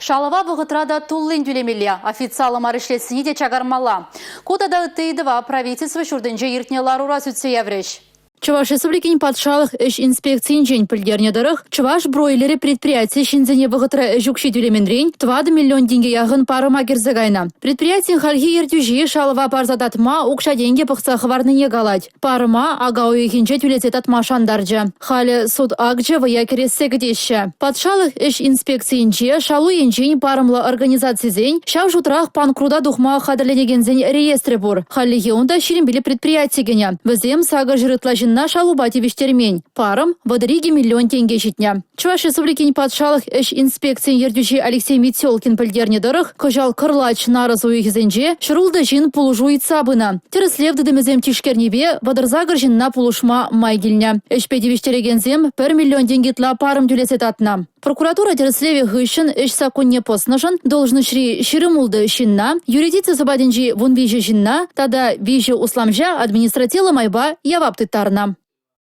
Шалӑва вӑхӑтра та туллин тӳлемелле, официаллӑ мар ӗҫлессине те чакармалла. Ку тата ытти ыйтӑва правительство ҫуртӗнче иртнӗ ларура сӳтсе яврӗҫ. Чӑваш Республикин патшалӑх ӗҫ инспекцийӗнчен пӗлтернӗ тӑрӑх, Чӑваш бройлерӗ предприяти ҫынсене вӑхӑтра ӗҫ укҫи тӳлеменрен 4 миллион тенкӗ яхӑн парӑма кӗрсе кайнӑ. Предприятин хальхи ертӳҫи шалӑва парса татма укҫа-тенкӗ пӑхса хӑварнине калать. Парӑма ака уйӑхӗнче тӳлесе татма шантарчӗ. Халӗ суд акчӗ вӑя кӗрессе кӗтеҫҫӗ. Патшалӑх ӗҫ инспекцийӗнче шалу енчен парӑмлӑ организацисен, ҫав шутрах панкрута тухма хатӗрленекенсен реестрӗ пур. Хальлӗхе унта 25 предприяти кӗнӗ. Вӗсем 800 ытла ҫынна шалупа тивӗҫтермен. Парӑм 32 миллион тенке ҫитнӗ. Чӑваш Республикин патшалӑх ӗҫ инспекцийӗн ертӳҫи Алексей Метелкин пӗлтернӗ тӑрӑх, кӑҫал кӑрлач нарӑс уйӑхӗсенче 106 ҫын пулӑшу ыйтса пынӑ. Тӗрӗслев тытӑмӗсем тишкернипе 38 ҫынна пулӑшма май килнӗ. Ӗҫпе тивӗҫтерекенсем 1 миллион тенкӗ ытла парӑм тӳлесе татнӑ. Прокуратура тӗрӗслевӗ хыҫҫӑн ӗҫ саккунне пӑснӑшӑн должноҫри 26 ҫынна, юридици сӑпатӗнчи 13 ҫынна тата 3 усламҫа административлӑ майпа явап тыттарнӑ.